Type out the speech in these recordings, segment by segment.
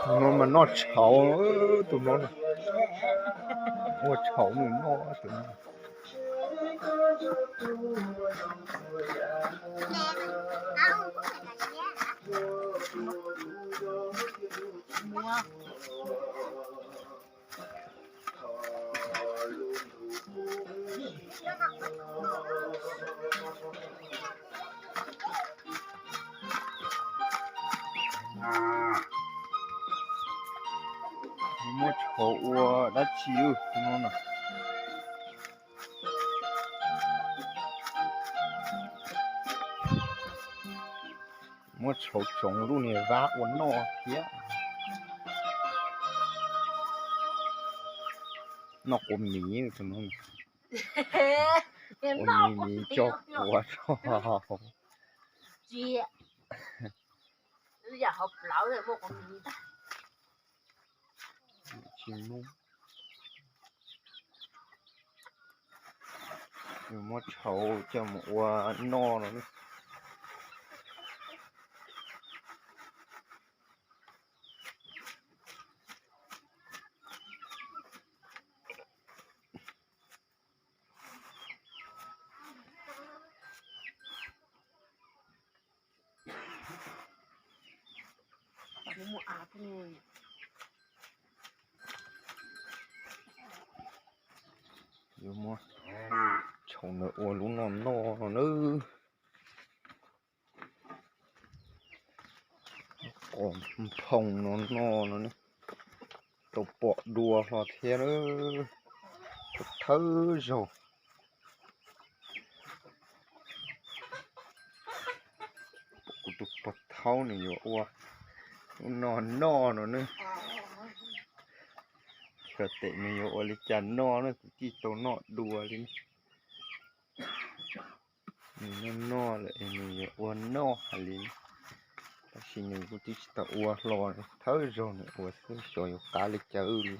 Tus no mas noj tshauv, tus no ua tshauv mus noj tus no. Muab tshauv ua dab tsi no na? Muab tshauv tsoov lub niag vab ua noj thiab. Noj quav miv, quav miv miv tso quav tso. Tsis muab, muab tshauv coj mus ua noj no. Yuav muab tshauv ntawd ua lub noj noj no nawb. Qos nphoo no no no ne, tau pom dua hlo thiab na, thawj zaug. Kuv tus pog thaub nws yuav ua lub noj noj no ne. Xyov tes nws yuav ua li cas noj na, kuv tsis tau noj dua li ne. Nws noj noj lawm es nws yuav ua noj hais li, tab sis nws kuj twb tsis tau ua hlo, thawj zaug nws ua xwb, xyov yuav qab li cas li.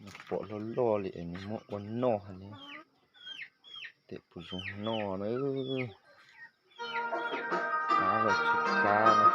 Nws pom loj loj li es nws muab ua noj hais li, tes puas zoo noj na. Qab los tsis qab na.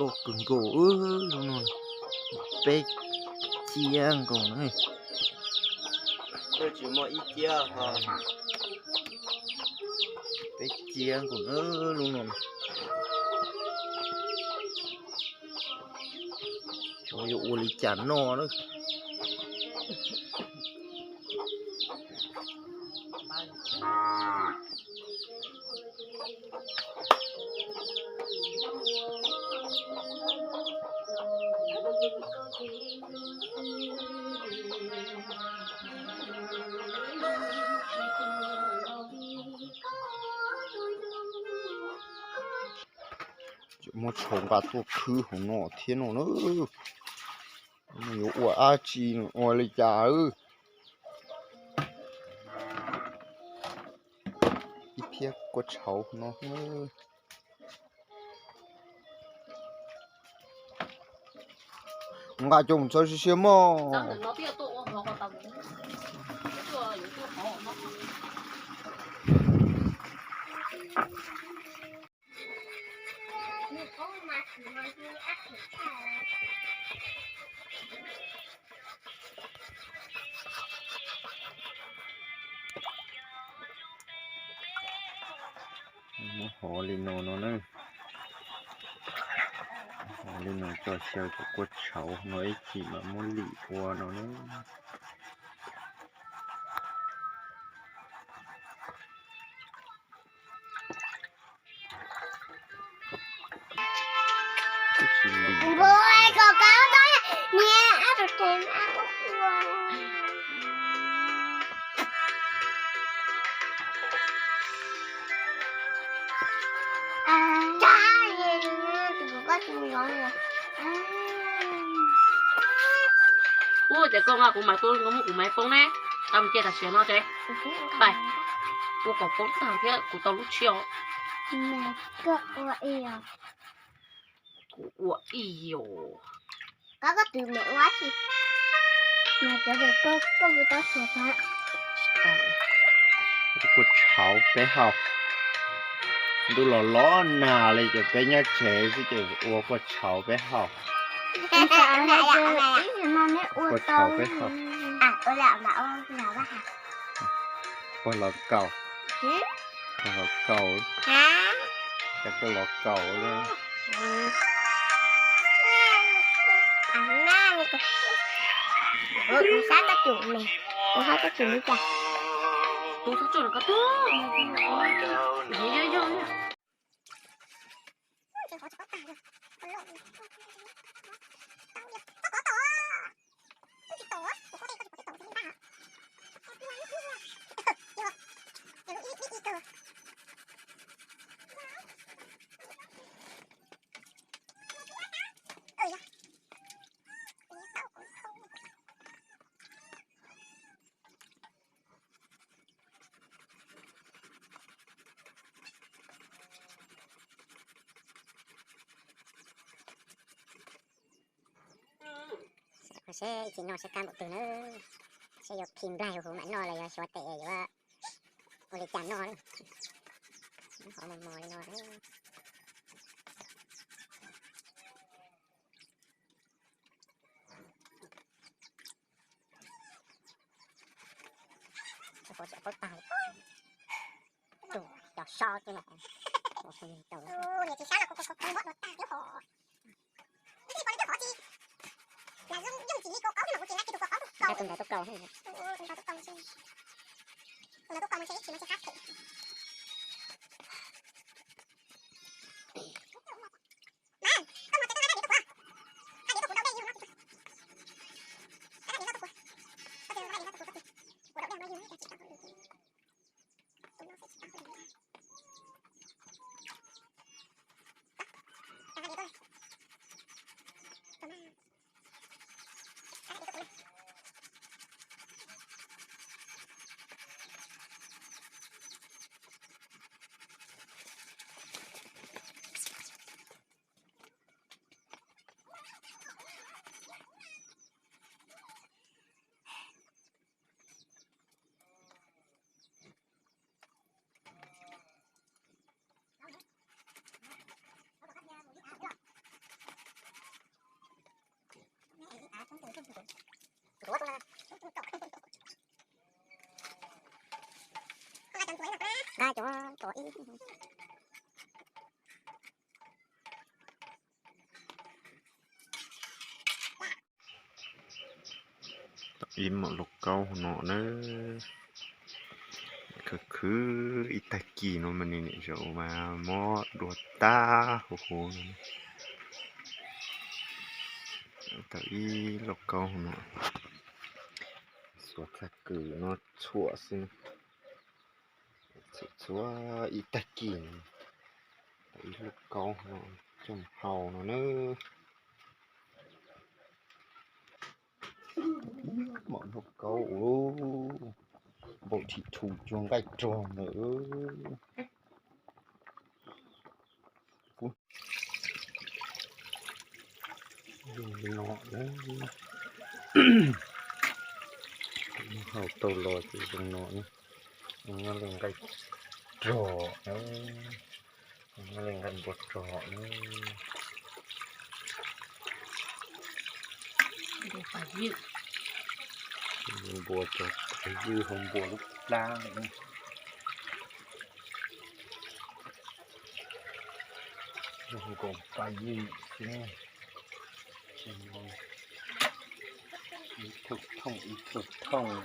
Loj kawg nkaus, lub no peb ciab nkaus na. Tsis muaj ib ciab, peb ciab nkaus na lub no. Xyov yuav ua li cas noj na. Muab tshauv nqa tuaj khwb hauv no thiab no na. Yuav ua dab tsi, ua li cas? Ib phiab kua tshauv no. Nqa coj mus txawb siab siab mog. Muab hov li no no na. Hov li no tso xyaw kom kua tshauv no ib chim mam muab lim ua no na. Ua ces koj nqa kuv mas tuaj, koj muab kuv maiv poob ne. Tau mus cia tam sim no ces pais. Ua kom poob tag thiab kuv tau lub tshiab os. Kuv ua ib yam. Koj, koj twb mus ua tsi? Mas cov koj, koj mus tau xyuas tag. Kua tshauv peb haus. Ntuj los los nag li ces peb nyob tsev xwb ces ua kua tshauv peb haus. Kua tshauv peb haus. Puag los kaus. Puag los kaus. Cas koj los kaus li. Kuv sab koj tsum me, kuv hab koj tsum li cas? Kuv txhob tsuj koj tub. Yog yog. Seb ib chim no seb qab npaum twg na, seb yuav khi nplaig huv mam noj los yog xyuas tes yuav ua li cas noj. Qhov mos mos li no. Ua tsis paub tag li. Tus cov sob twb los. Niam tsis sab los kuv kuv kuv muab dua tag thiab hos. Ib txhij pom li twb hov tsis. Lam yooj tsis li kaus qaub thiab mas kuv tsis nqa kiag tus kaus qaub tus kaus. Tus ntawd tuaj kaus ntshe, tus ntawd tuaj kaus ntshe ib txhij no tsis qab them. Mas koj mas tes koj nqa dab diav tuaj kuv, nqa diav tuaj kuv daus dej yug no. Nqa dab diav no tuaj kuv, kuv daus dej no yug no. Nqa cov tuam ib. Ib mam los kaub no na. kwv ib tag kis no mas nws niam zaum mas mob dua tag huv huv no. Tau ib lauj kaub no, xuas txhaj kwv no txhuam xwb. Txhuam txhua ib tag kis no, tau ib lauj kaub no coj mus hau no na. Ib maum lauj kaub ua npaum thim thu cuag nqaij rog ntawd. Kuv zoo li no, hau tau los ces zoo no, nyob li nqaij rog, nyob li nqaij npua rog na. Npua rog, ywj hau npua lub plab lawm. Zoo nkaus pab ywj xwb. Ib thawj thooj ib thawj thooj.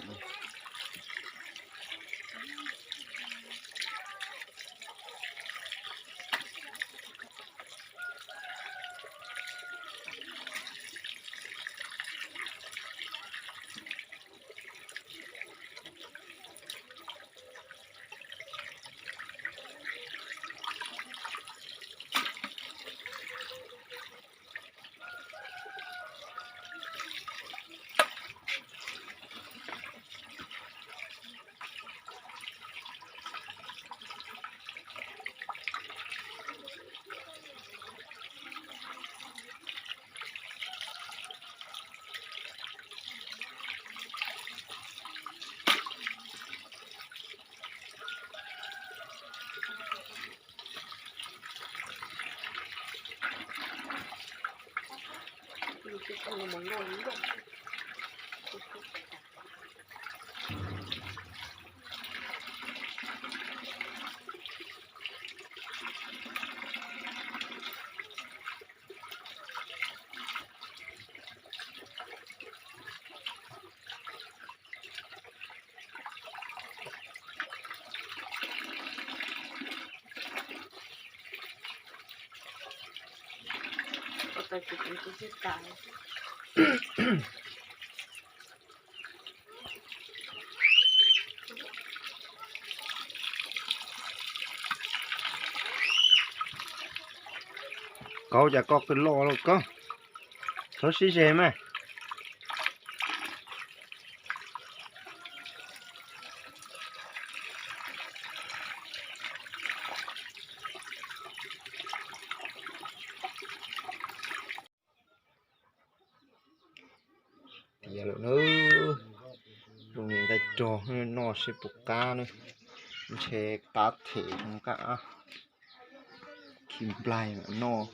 Kaub, cas koj qw loj loj koj, txhob sib ze mas. Tiav lawm na, zoo li nqaij rog, noj seb puas qab na. Ntshe qab them zoo nqaij, khi nplaig mam noj.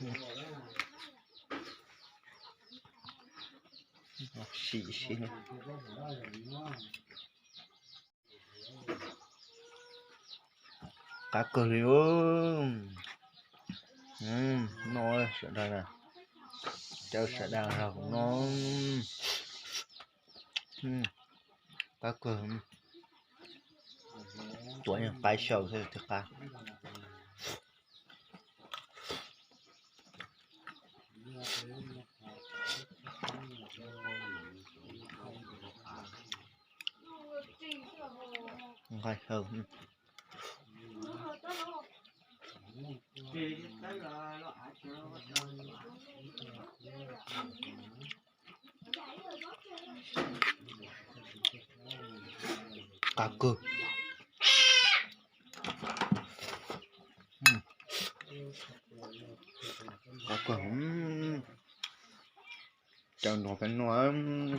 Sim seb. Qab kawg li. Noj sawv daws, caw sawv daws los noj. Qab kawg. Tuav qaib xyaw thiaj qab. Nqaij xyaw. Qab kawg. Qab kawg. Caw nrog peb noj,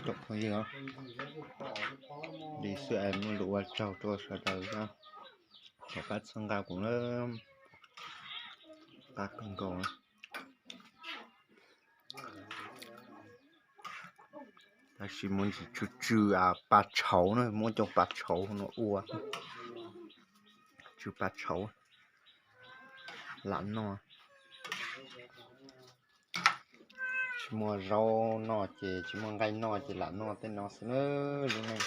tsoom phooj ywg. Li xwb es muaj lus ua tsaug rau sawv daws, thov pab txhawb nqa kuv na. Qab kawg nkaus. Tab sis muaj ntsis tsw tsw pas tshauv na, muab cov pas tshauv no ua, tsw pas tshauv, lam noj. Tsis muaj zaub noj ces tsis muaj nqaij noj ces lam noj tej no xwb na lub neej.